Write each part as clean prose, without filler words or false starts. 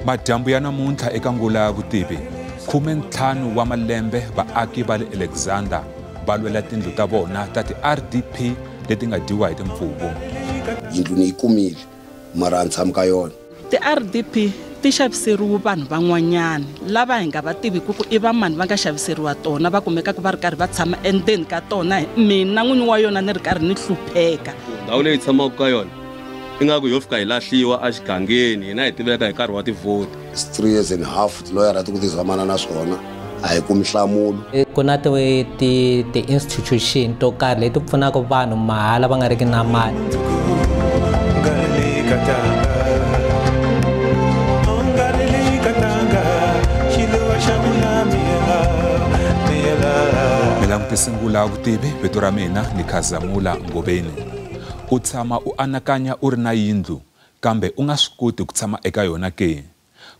Madyambu ya namuntlha eka Ngula ya Vutivi, 15 wa malembe vaaki va le Alexander va lwela tindlu ta vona ta ti-RDP leti nga dyiwa hi timpfuvu. Yindlu ni yi kumile mara a ni tshami ka yona. Ti-RDP ti xaviseriwe vanhu van'wanyana lava hi nga va tiviku ku i vamani va nga xaviseriwa tona, va kumekaka va ri karhi va tshama endzeni ka tona, mina n'winyi wa yona ni ri karhi ni hlupheka. Ndhawu leyi tshamaka ka yona ingaku yo fika hi lahliwa exigangeni, hina hi tiveka hi nkarhi wa tivhoti. It's 3 years and a half tiloyara ti ku ti zamana na swona a hi kumi nhlamulo. Ku na ti-institution to karhi leti pfunaka vanhu mahala va nga riki na mali. Mi langutise Ngula ya Vutivi, vito ra mina ni Khazamula Ngobeni. U tshama u anakanya u ri na yindlu kambe u nga swi koti ku tshama eka yona ke?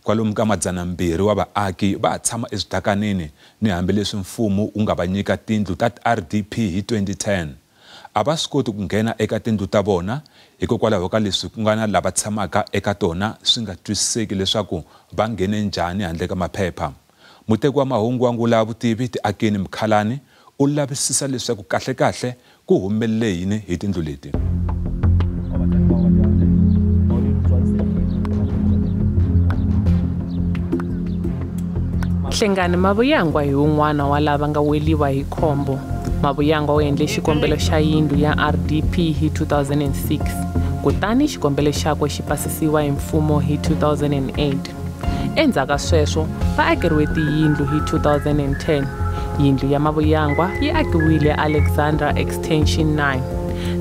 Kwalomu ka 200 wa vaaki va tshama eswidakanini ni hambileswi mfumo wu nga va nyika tindlu ta RDP hi 2010. A va swi koti ku nghena eka tindlu ta vona hikokwalaho ka leswi ku nga na lava tshamaka eka tona swi nga twisiseki leswaku va nghene njhani handle ka maphepha. Muteki wa mahungu wa Ngula ya Vutivi Tiakeni Mkhalani u lavisisa leswaku kahlekahle ku humelele yini hi tindlu leti. Hlengani Mavuyangwa hi wun'wana wa lava nga weliwa hi khombo. Mavuyangwa u endle xikombelo xa yindlu ya RDP hi 2006, kutani xikombelo xakwe xi pasisiwa hi mfumo hi 2008. Endzhaku ka sweswo va akeriwe tiyindlu hi 2010. Yindlu ya Mavuyangwa yi akiwile Alexandra Extension 9.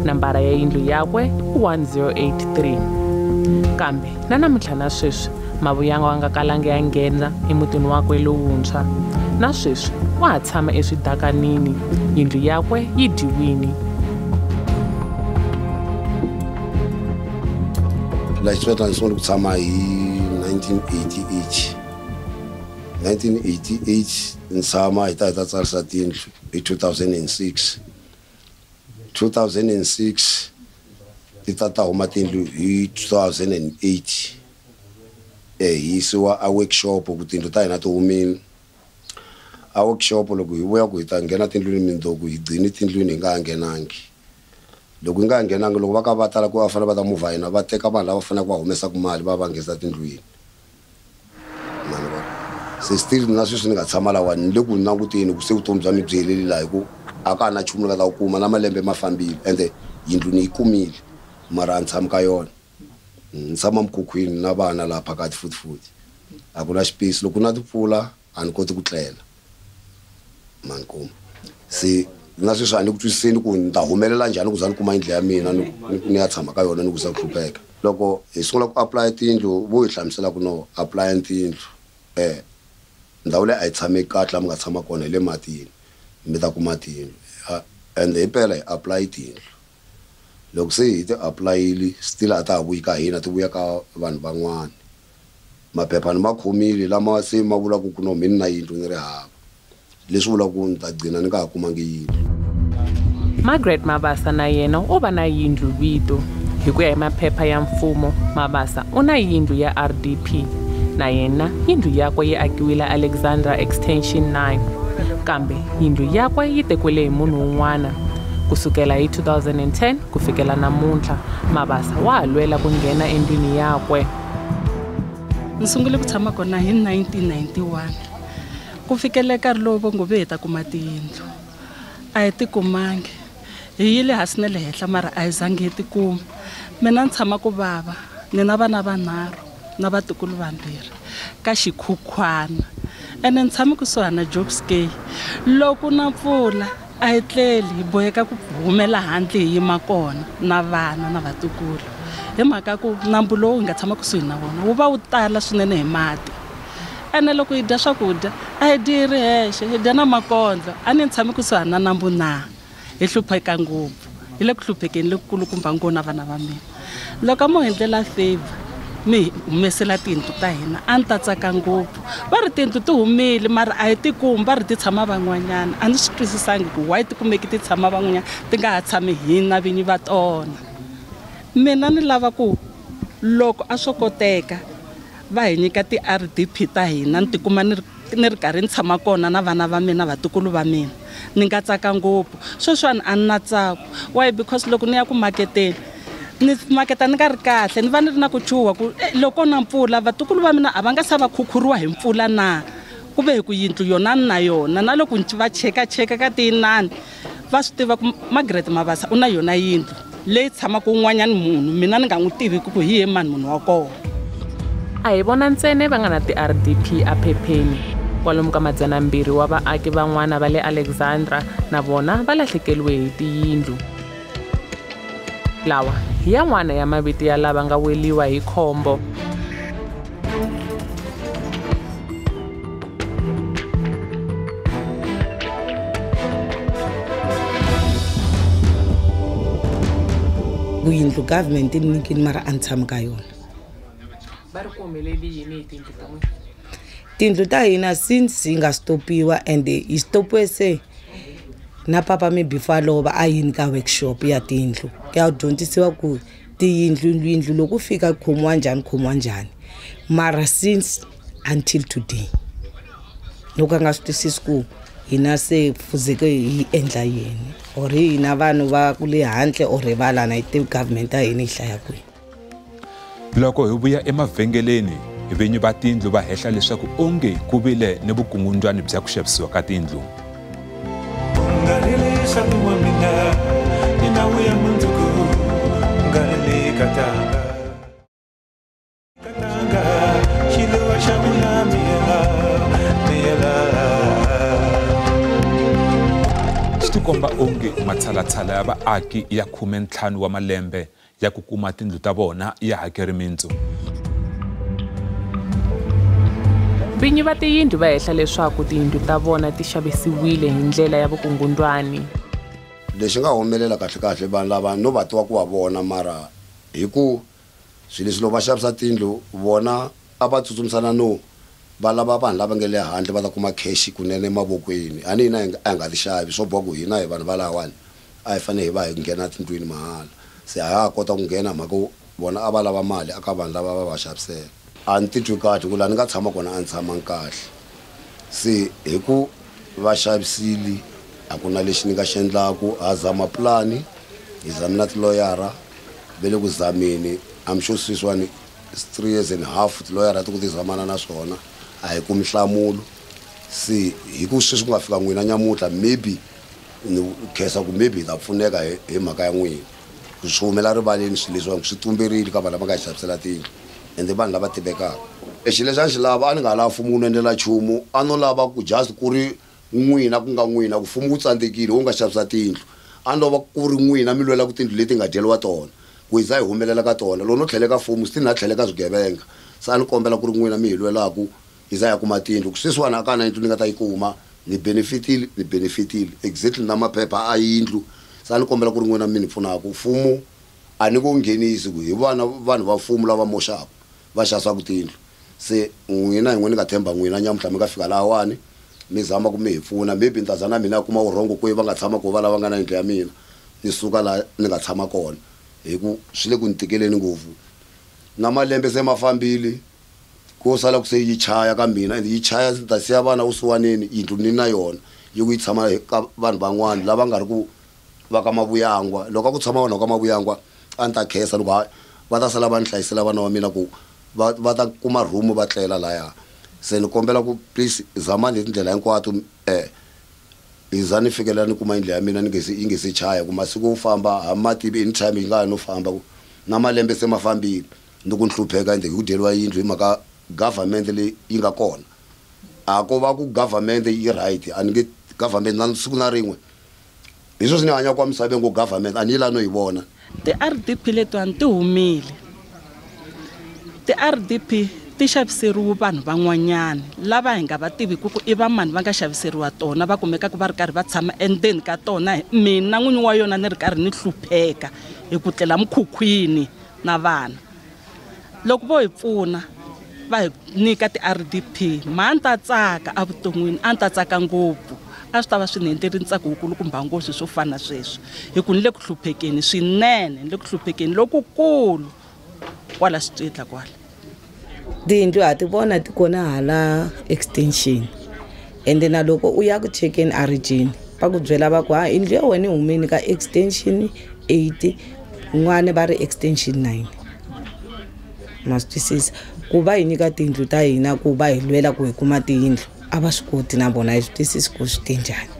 Nambara ya yindlu yakwe 1083. Kambe na namuntlha na sweswi Mavuyangwa a nga kalangi ya nghena emutini wakwe lowuntshwa. Na sweswi wa ha tshama eswidakanini, yindlu yakwe yi dyiwile. La xiswetla ni sungule ku tshama hi 1988. 1988 ni tshama hi ta hi ta tsarisa tindlu hi 2006. 2006 ti ta ta huma tindlu hi 2008. Hi yisiwa a workshop ku tindlu ta hina ti humile. A workshop loko hi vuya ku hi ta nghena tindlwini mindzuku hi gcini tindlwini hi nga ha nghenangi. Loko hi nga ha nghenangi loko va ka va tala ku va fanele va ta movha hina va teka vanhu lava faneleke va humesaka mali va va nghenisa tindlwini. Se still na sweswi ni nga tshama lawani ni le ku languteni ku se vutomi bya mi byi heleli laha hi ku a ka ha na nchumu ni nga ta wu kuma na malembe ma fambile ende yindlu ni yi kumile mara a ni tshami ka yona. Ni tshama mukhukhwini na vana laha phakathi futhi. A ku na xipesi loko ku na timpfula a ni koti ku tlela. Ma ni kuma. Se na sweswi a ni ku twisiseni ku ni ta humelela njhani ku za ni kuma yindlu ya mina ni ya tshama ka yona ni ku za ku hlupheka. Loko hi sungula ku apply tindlu vo hi hlamusela ku no apply tindlu. Ndhawu leyi a yi tshameki kahle laha mi nga tshama kona hi le matini mi ta kuma tindlu. Ende himpela hi apply tindlu. Loko se hi ti apply-ile still a ta ha vuyi ka hina ti vuya ka vanhu van'wana. Maphepha ni ma khomile lama se ma vulaka ku no mina na yindlu ni ri hava. Leswi vulaka ku ni ta gcina ni nga ha kumangi yindlu. Margaret Mabasa na yena u va na yindlu vito. Hi ku ya hi maphepha ya mfumo, Mabasa u na yindlu ya RDP. Na yena yindlu yakwe yi akiwile Alexandra Extension 9. Kambe yindlu yakwe yi tekiwile hi munhu un'wana. Kusukela hi 2010 ku fikela namuntlha, Mabasa wa ha lwela ku nghena endlwini yakwe. Ni sungule ku tshama kona hi 1991. Ku fikela nkarhi lowu vo ngo ve hi ta kuma tiyindlu. A hi ti kumangi. Hi yile hansi na le henhla mara a hi zangi hi ti kuma. Mina ni tshama ku vava, ni na vana vanharhu na vatukulu vambirhi ka xikhukhwana. Ene ni tshame kusuhana na Jukskei. Loko na mpfula a hi tleli hi boheka ku humela handle hi yima kona na vana na vatukulu. Hi mhaka ku nambu lowu hi nga tshama kusuhi na wona wu va wu tala swinene hi mati. Ene loko hi dya swakudya a hi dyi ri hexe, hi dya na makondlo. A ni tshame kusuhana na nambu na hi hlupheka ngopfu. Hi le ku hluphekeni lokukulukumba ngopfu na vana va mina. Loko a mo hi endlela favor mi humesela tindlu ta hina a ni ta tsaka ngopfu. Va ri tindlu ti humile mara a hi ti kumi, va ri ti tshama van'wanyana. A ni swi twisisangi ku why ti kumeki ti tshama van'wanyana ti nga ha tshami hina vinyi va tona. Mina ni lava ku loko a swo koteka Va hi nyika ti-RDP ta hina ni tikuma ni ri karhi ni tshama kona na vana va mina vatukulu va mina ni nga tsaka ngopfu sweswiwani a ni na ntsako why because loko ni ya ku maketeni ni maketa ni nga ri kahle ni va ni ri na ku chuha ku loko na mpfula vatukulu va mina a va nga se va khukhuriwa hi mpfula na ku ve hi ku yindlu yona ni na yona na loko va chekacheka ka tiyinani va swi tiva ku Margaret Mabasa u na yona yindlu leyi tshamaka un'wanyani munhu mina ni nga n'wi tivi ku hi ye mani munhu wa kona. A hi vona ntsena va nga na ti-RDP aphepheni. Kwalomu ka 200 wa vaaki van'wana va le Alexandra na vona va lahlekeriwe hi tiyindlu. Lawa hi yan'wana ya mavito ya lava nga weliwa hi khombo. Ku yindlu government yi nyikile mara a ni tshami ka yona. Va ri ku humeleli yini hi tiyindlu ta n'wina? Tindlu ta hina since yi nga stopiwa and yi stopiwe se na papa mi before lova a yini ka workshop ya tindlu ya dyondzisiwa ku tiyindlu yindlu loko fika khomiwa njhani khomiwa njhani mara since until today loko a nga swi twisisi ku hina se fuzeke hi endla yini or hina vanhu va ku le handle or va lana hi ti-government ya hina yi hlaya kwihi. Loko hi vuya emavhengeleni vinyi va tindlu va hehla leswaku onge ku vile ni vukungundwani bya ku xavisiwa ka tindlu. Swi tikomba onge matshalatshala ya vaaki ya 15 wa malembe ya ku kuma tindlu ta vona ya hakeri mintsu. Vinyi va tiyindlu va hehla leswaku tiyindlu ta vona ti xavisiwile hi ndlela ya vukungundwani. Lexi nga humelela kahle kahle vanhu lava no va tiva ku va vona mara hi ku swilo leswi loko va xavisa tindlu vona a va tsutsumisana no va lava vanhu lava nga le handle va ta kuma cash kunene emavokweni a ni hina a hi nga ti xavi swo boha ku hina hi vanhu va lahawani a hi fanele hi va hi nghena tindlwini mahala se a ha kota ku nghena mhaka vona a va lava mali aka vanhu lava va va xavisela. A ni titwi kahle ku laha ni nga tshama kona a ni tshamangi kahle se hi ku va xavisile a ku na lexi ni nga xi endlaku ha zama pulani hi zame na tiloyara ve le ku zameni I'm sure sweswiwani 3 years and a half tiloyara ti ku ti zamana na swona a hi kumi nhlamulo se hi ku sweswi ku nga fika n'wina nyamuntlha maybe ni khensa ku maybe hi ta pfuneka hi mhaka ya n'wina ku swi humela rivaleni swilo leswiwani swi tumberile ka vanhu lava nga hi xavisela tindlu ende vanhu lava tivekaka. Lexi lexi a ni xi lava a ni nga lavi mfumo wu ni endlela nchumu a no lava ku just ku ri n'wina ku nga n'wina ku mfumo wu tsandzekile wu nga xavisa tindlu a ni lava ku ri n'wina mi lwela ku tindlu leti nga dyeriwa tona ku hi za hi humelela ka tona loko no tlhela ka mfumo swi na tlhela ka swigevenga se a ni kombela ku ri n'wina mi hi lwelaku hi za ya kuma tindlu ku sweswiwani a ka na yindlu ni nga ta yi kuma ni benefitile exactly na maphepha a yindlu se a ni kombela ku ri n'wina mi ni pfunaka mfumo a ni ku nghenisi ku hi vona vanhu va mfumo lava moxaka va xavisaka tindlu se n'wina hi n'wina ni nga tshemba n'wina nyamuntlha mi nga fika lahawani mi zama ku mi hi pfuna maybe ni ta za na mina kuma vurhongo kwihi va nga tshama kona va lava nga na yindlu ya mina ni suka laha ni nga tshama kona hi ku swi le ku ni tikeleni ngopfu na malembe se ma fambile ko sala ku se yi chaya ka mina ende yi chaya ni ta siya vana vusiwaneni yindlu ni na yona yi ku yi tshama ka vanhu van'wana lava nga ri ku va ka Mavuyangwa loko a ku tshama vanhu va ka Mavuyangwa a ni ta khensa loko va ta sala va ni hlayisela vana va mina ku va ta kuma room va tlela laya se ni kombela ku please zamani hi tindlela hinkwato hi za ni fikelela ni kuma yindlu ya mina ni nge se yi nge se chaya ku masiku wo famba ha ma tivi anytime yi nga ha no famba ku na malembe se ma fambile ni ku ni hlupheka ende hi ku dyeriwa yindlu hi mhaka government leyi yi nga kona a ko va ku government yi right a ni nge government na siku na rin'we hi sweswi ni hanyaka kwa misaveni ku government a ni yi la no yi vona. Ti-RDP letiwani ti humile ti-RDP ti xaviseriwe vanhu van'wanyana lava hi nga va tiviku ku i va mani va nga xaviseriwa tona va kumekaka va ri karhi va tshama endzeni ka tona mina n'winyi wa yona ni ri karhi ni hlupheka hi ku tlela mukhukhwini na vana loko vo hi pfuna va hi nyika ti-RDP ma ni ta tsaka evuton'wini a ni ta tsaka ngopfu a swi ta va swi ni endleri ntsako wukulukumba ngopfu swo fana na sweswo hi ku ni le ku hluphekeni swinene ni le ku hluphekeni lokukulu kwala Switswitla kwala. Tiyindlu ha ti vona ti kona hala extension, ende na loko u ya ku chekeni origin va ku byela va ku ha yindlu ya wena yi humini ka extension 8, n'wana va ri extension 9. Ma swi twisisa ku va hi nyika tiyindlu ta hina ku va hi lwela ku hi kuma tiyindlu a va swi koti na vona, hi swi twisisi ku swi te njhani,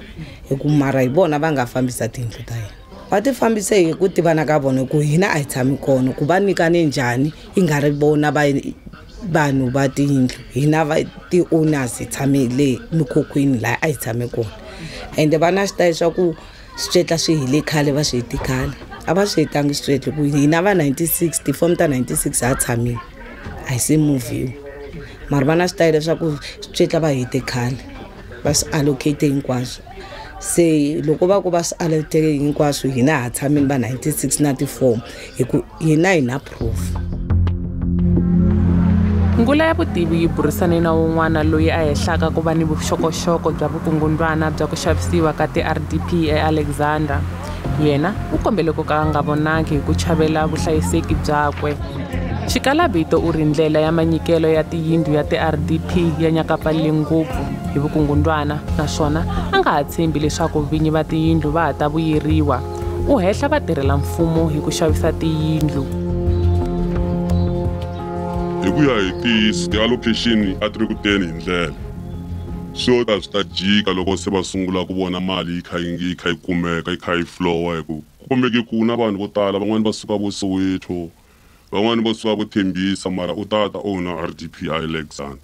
hi ku mara hi vona va nga fambisa tiyindlu ta hina. Va ti fambise hi ku tivana ka vona ku hina a hi tshami kona, ku va nyikane njhani i nga ri vona va vanhu va tiyindlu, hina va ti-owners hi tshame le mikhukhwini laha a hi tshame kona. Ende va na xitayi swa ku swicetla swi hele khale, va swi heti khale, a va swi hetangi swicetla ku hina va 96 tifomu ta 96 ha tshamile a hi se muvhiwa, mara va na xitayi leswaku swicetla va hete khale, va swi allocate hinkwaswo. Se loko va ku va swi allocate hinkwaswo hina ha tshamile va 96 na tifomu hi ku hina hi na proof. Ngula ya vutivi yi burisane na wun'wana loyi a hehlaka ku va ni vuxokoxoko bya vukungundwana bya ku xavisiwa ka ti-RDP eAlexandra. Yena u kombele ku ka a nga vonaki hi ku chavela vuhlayiseki byakwe. Xikalavito u ri ndlela ya manyikelo ya tiyindlu ya ti-RDP ya nyakapfalile ngopfu hi vukungundwana, naswona a nga ha tshembi leswaku vinyi va tiyindlu va ha ta vuyeriwa. U hehla vatirhela mfumo hi ku xavisa tiyindlu. Hi ku ya hi ntiyiso ti-allocation a ti ri ku teni hi ndlela, swo ta swi ta jika loko se va sungula ku vona mali yi kha yi kha yi kumeka yi kha yi flowa, hi ku ku kumeke ku na vanhu vo tala van'wani va suka vo Soweto, van'wani vo suka vo Tembisa, mara u ta ta owner RDP Alexander.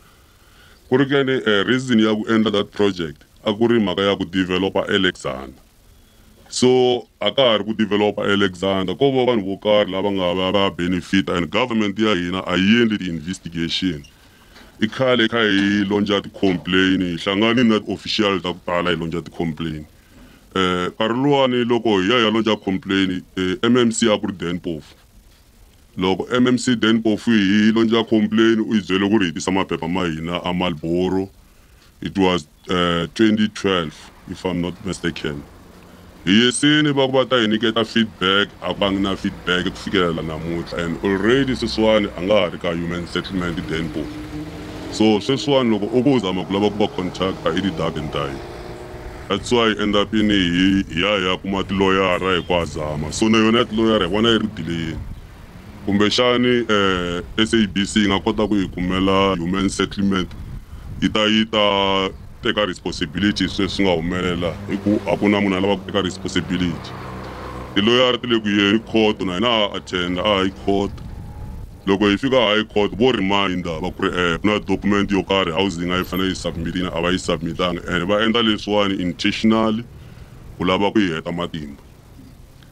Ku ri keni reason ya ku endla that project a ku ri mhaka ya ku developa Alexander. So a ka ha ri ku developa Alexander, ko va vanhu vo karhi lava nga va va benefit, and government ya hina a yi endli ti-investigation. I khale kha hi lonja ti-complain, hi hlangani na ti-official ta ku tala hi lonja ti-complain. Nkarhi luwani loko hi ya hi ya lonja complain, MMC a ku ri Dan Mpofu. Loko MMC Dan Mpofu hi lonja complain, u hi byele ku ri hi tisa maphepha ma hina a Marlboro. It was 2012 if I'm not mistaken. Hi yesini va ku va ta hi nyiketa feedback, a ku vangi na feedback ku fikelela namuntlha, and already sweswiwani a nga ha ri ka human settlement Dan Mpofu. So sweswiwani loko u ku zama ku lava ku va contacta i ti-dark and die. That's why end up ini hi ya hi ya kuma tiloyara hi ku azama. So na yona ya tiloyara hi vona yi ri delayeni. Kumbexani SABC yi nga kota ku hi kumela human settlement yi ta teka responsibility sweswi nga humelela, hi ku a ku na munhu a lava ku teka responsibility. Tiloyara ti le ku yeni court, na hina ha attend a high court. Loko hi fika high court vo reminder va ku ri ku na document yo karhi housing a yi fanele yi submitini, a va yi submitanga, and va endla leswiwani intentionally ku lava ku hi heta matimba.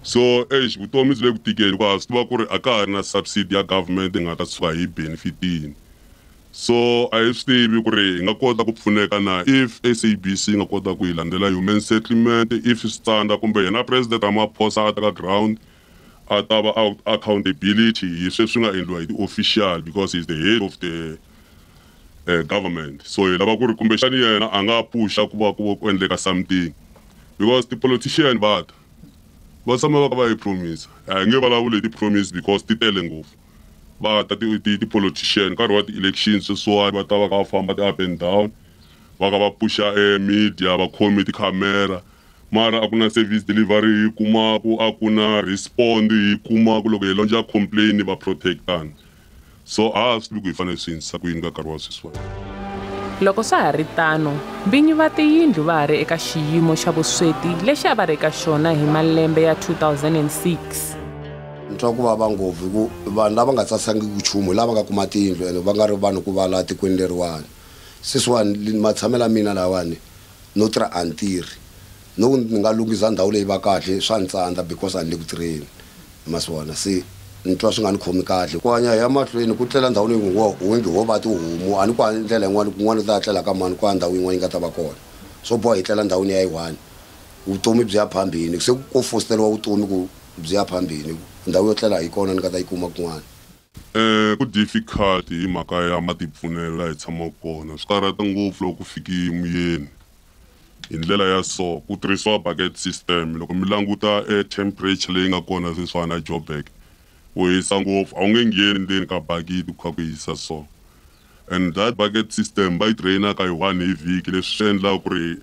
So eish vutomi byi le ku tikeni hikuva ha swi tiva ku ri a ka ha ri na subsidy ya government hi nga ta tshuka hi benefitini. So a hi swi tivi ku ri hi nga kota ku pfuneka na if SABC yi nga kota ku hi landzela human settlement, if swi tsandza kumbe yena President Ramaphosa a ta ka ground a ta va accountability hi sweswi nga endliwa hi ti-official because he's the head of the government. So hi lava ku ri kumbexani yena a nga pusha ku va ku endleka something, because ti-politician va ta va tshama va kha va hi promise, a hi nge vulavuli hi ti-promise because ti tele ngopfu. Va ta ti-politician nkarhi wa ti-elections sweswiwani va ta va kha va famba ti-up and down, va kha va pusha media, va khome tikhamera, mara a ku na service delivery hi kumaku, a ku na respond hi kumaku loko hi lonja complain va protectana. So a ha swi tivi ku hi fanele swi yindzisa ku yini ka nkarhi wa sweswiwani. Loko swa ha ri tano, vinyi va tiyindlu va ha ri eka xiyimo xa vusweti lexi a va ri eka xona hi malembe ya 2006. Ni twa ku vava ngopfu hi ku vanhu lava nga tsasangiki nchumu lava nga kuma tiyindlu ene va nga ri vanhu ku va laha tikweni leriwani. Sweswiwani matshamelo ya mina lawani no tirha a ni tirhi, no ni nga lunghisa ndhawu leyi va kahle swa ni tsandza because a ni le ku tirheni, ma swi vona. Se ni twa swi nga ni khomi kahle. Ku hanya hi ya mahlweni ku tlela ndhawini yin'we ho va tihomu, a ni ku ndlela yin'wana kun'wana u ta tlela ka mani, ku ndhawu yin'wana yi nga ta va kona. Swo boha hi tlela ndhawini ya yi one, vutomi byi ya phambili, se ko fosteriwa vutomi ku byi ya phambili, ndhawu yo tlela hi kona ni nga ta yi kuma kun'wana. Ku difficult hi mhaka ya matipfunelo laha hi tshamaka kona, swi karhata ngopfu loko ku fiki muyeni hi ndlela ya so ku tirhisiwa bucket system. Loko mi languta temperature leyi nga kona sweswiwani a Joburg, ku hisa ngopfu, a wu nge ngheni ndzeni ka bakiti ku kha ku hisa so. And that bucket system va yi draina ka yi 1 hi vhiki, leswi swi endlaka ku ri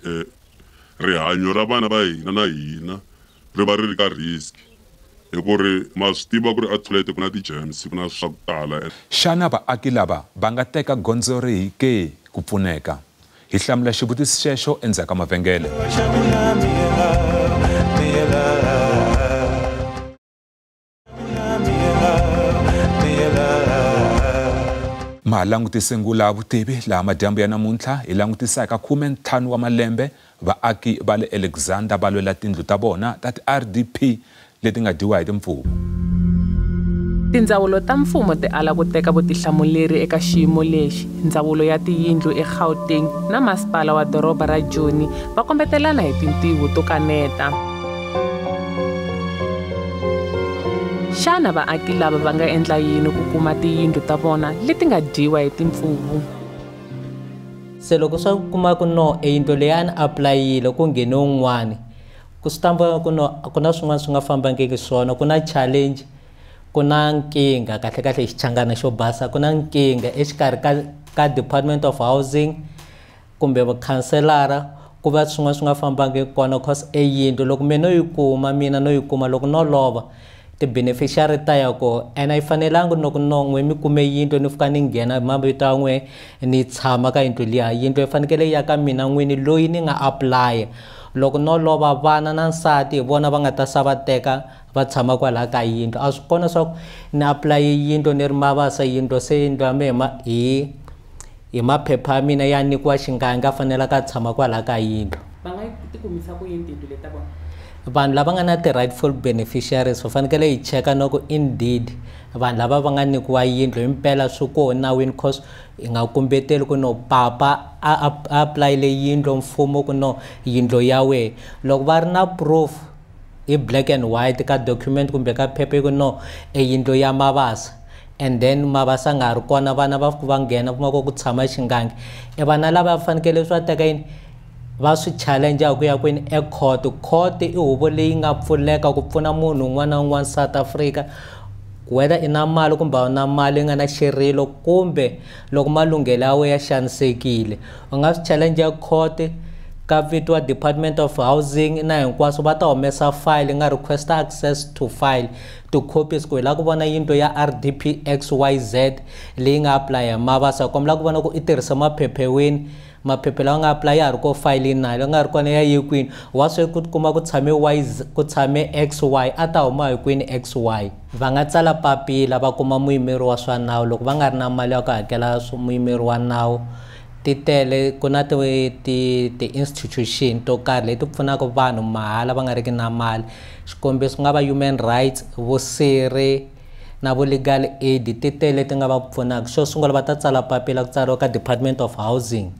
rihanyo ra vana va hina na hina ri va ri ri ka risk, hi ku ri ma swi tiva ku ri a toilet ku na ti-germs, ku na swa ku tala. Xana vaaki lava va nga teka gondzo rihi ke ku pfuneka? Hi hlamula xivutiso xexo endzhaku ka mavhengele. Ma langutise ngula vutivi laha madyambu ya namuntlha hi langutisaka 15 wa malembe vaaki va le Alexander va lwela tindlu ta vona ta ti-RDP leti nga dyiwa hi timpfuvu. Tindzawulo ta mfumo ti ala ku teka vutihlamuleri eka xiyimo lexi. Ndzawulo ya tiyindlu eGauteng na masipala wa doroba ra Joni va kombetelana hi tintiho to kaneta. Xana vaaki lava va nga endla yini ku kuma tiyindlu ta vona leti nga dyiwa hi timpfuvu? Se loko swa kuma ku no eyindlu leyi a ni apulayile ku nghene un'wani, ku swi ta ku no ku na swin'wana swi nga fambangiki swona, ku na challenge, ku na nkingha, kahle kahle xichangana xo basa, ku na nkingha exikarhi ka Department of Housing kumbe vakhanselara, ku va swin'wana swi nga fambangiki kona. Cause eyindlu loko mina no yi kuma, mina no yi kuma loko no lova ti-beneficiary ta ya ko, and a yi fanelangi loko no n'we mi kume yindlu ni fika ni nghena hi mavito ya n'we ni tshama ka yindlu liya. Yindlu yi fanekele yi ya ka mina n'wini loyi ni nga apply. Loko no lova vana na nsati hi vona va nga ta sa va teka va tshama kwalaya ka yindlu. A swi kona swa ku ni apply yindlu ni ri Mabasa yindlu se yindlu ya mina hi maphepha ya mina ya nyikiwa xinganga a fanelaka a tshama kwalaya ka yindlu. Va nga ti kumisa ku yini tiyindlu leti ta vona? Vanhu lava nga na ti-rightful beneficiaries va fanekele hi cheka na ku indeed vanhu lava va nga nyikiwa yindlu himpela swi koho nawini, cause hi nga kumbeteli ku no papa a apulayile yindlu mfumo ku no yindlu ya wehe. Loko va ri na proof hi black and white ka document kumbe ka phepha ku no e yindlu ya Mabasa, and then Mabasa nga ri kona, vana va fika va nghena kuma ku tshama xingangi, e vana lava fanekele swi va teka yini va swi challenge ku ya kwini ecourt. Court i huvo leyi nga pfuleka ku pfuna munhu un'wana na un'wana South Africa, whether i na mali kumbe a wu na mali, i nga na xirilo kumbe loko malunghelo ya wena ya xanisekile, u nga swi challenge court ka vito wa Department of Housing na hinkwaswo, va ta humesa file nga request access to file to copies ku hi lava ku vona yindlu ya RDP XYZ leyi nga apply hi Mabasa, kombela ku vona ku i tirhisa maphephe wini, maphephe lawa nga apply ya ha ri ko file na la nga ri kona ya ye kwini, wa swi ku kuma ku tshame Y ku tshame XY a ta huma hi kwini XY. Va nga tsala papila va kuma muyimeri wa swa nawu loko va nga ri na mali ya ku hakela muyimeri wa nawu. Ti tele ku na ti-institution to karhi leti pfunaka vanhu mahala va nga riki na mali. Xikombiso ku nga va human rights, vusiri na vo legal aid, ti tele leti nga va pfunaka. Xo sungula va ta tsala papila ku tsariwa ka Department of Housing,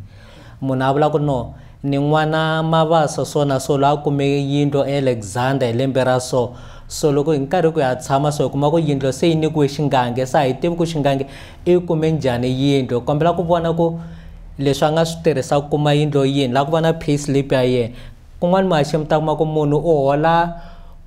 munhu a vula ku no ni n'wana Mabasa so na so loyi a kume yindlu eAlexander hi lembe ra so, so loko hi nkarhi ku ya tshama so hi kuma ku yindlu se yi nyikiwe xingange, se a hi tivi ku xingange i kume njhani yindlu, kombela ku vona ku leswi a nga swi tirhisa ku kuma yindlu yini, lava ku vona pay slip ya yena. Kun'wana mahaxi mi ta kuma ku munhu u hola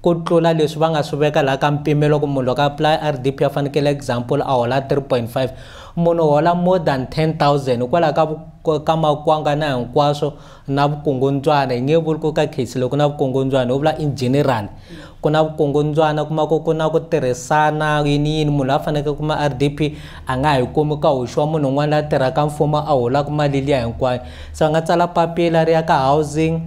ku tlula leswi va nga swi veka laha ka mpimelo ku munhu loko a apply RDP a fanekele example a hola 3.5, munhu u hola more than 10,000 hikwalaho ka makwanga na hinkwaswo na vukungundzwana. Hi nge vuli ku ka case loko na vukungundzwana, ho vula in general ku na vukungundzwana, kuma ku ku na ku tirhisana yini yini, munhu a fanekele kuma RDP a nga ha yi kumi ka hoxiwa munhu un'wana la tirhaka mfumo a holaka mali liya hinkwayo. Se va nga tsala papila ri ya ka housing,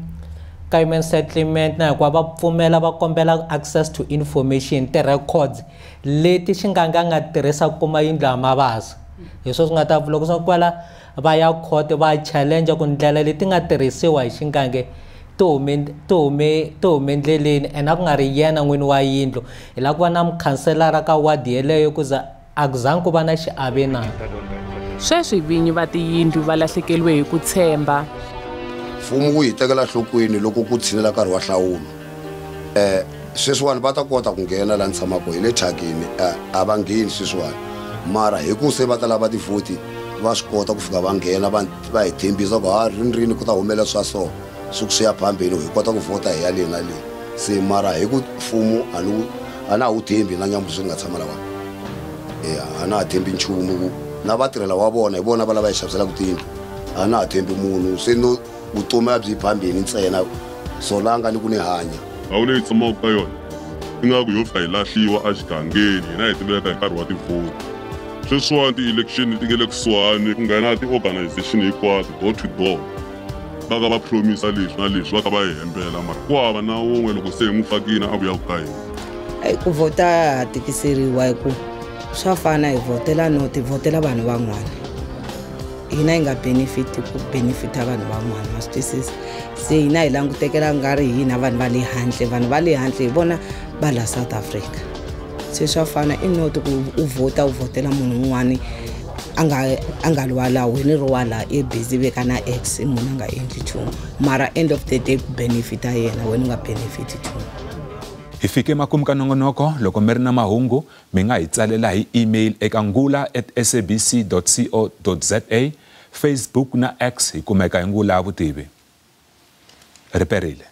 ka human settlement na hinkwavo, va pfumela va kombela access to information, ti-records leti xinganga a nga tirhisa ku kuma yindlu ya Mabasa. Hi swona swi nga ta loko swa kwala va ya court va challenge ku ndlela leti nga tirhisiwa hi xingange ti hume ndleleni, and a ku nga ri yena n'wini wa yindlu. Hi lava ku va na mukhanselara ka ward yeleyo ku za a ku zangi ku va na xiave na. Sweswi vinyi va tiyindlu va lahlekeriwe hi ku tshemba. Mfumo wu hi tekela nhlokweni loko ku tshinela nkarhi wa nhlawulo. Sweswiwani va ta kota ku nghena laha ni tshamaka hi le thyakeni, a va ngheni sweswiwani, mara hi ku se va ta lava tivhoti va swi kota ku fika va nghena va hi tshembisa ku ha rini rini ku ta humelela swa so, swi ku swi ya phambeni hi kota ku vhota hi ya le na le. Se mara hi ku mfumo a na ha wu tshembi na nyamuntlha swi nga tshama lawani, a na ha tshembi nchumu ku Na vatirhela wa vona hi vona va lava hi xaviselaka tiyindlu. A na ha tshembi munhu se no vutomi a byi phambeni ntsena solanga ni ku ni hanya. Ndhawu leyi tshamaka ka yona ingaku yo fika hi lahliwa exigangeni hina hi tiveka hi nkarhi wa tivhoti. Sweswiwani ti-election ti nge le kusuhani ku nghena ti-organization hinkwato door to door va ka va promisa leswi na leswi va ka va hi hembela mara ku hava na wun'we loko se hi n'wi fakile a vuyaku ka hina. Ku vhota ha tikiseriwa hi ku swa fana hi vhotela no ti vhotela vanhu van'wana. Hina hi nga benefit ku benefita vanhu van'wana ma swi twisisa. Se hina hi langutekela nga ri hina vanhu va le handle, vanhu va le handle hi vona va la South Africa. Se swa fana i not ku u vhota u vhotela munhu un'wani a nga ri wa laha wena ri wa laha i busy veka na X i munhu a nga endli nchumu mara end of the day ku benefita yena wena u nga benefit nchumu. Hi fike makumu ka nongonoko. Loko mi ri na mahungu mi nga hi tsalela hi email eka ngula@sabc.co.za, Facebook na X hi kumeka hi Ngula ya Vutivi. Riperile.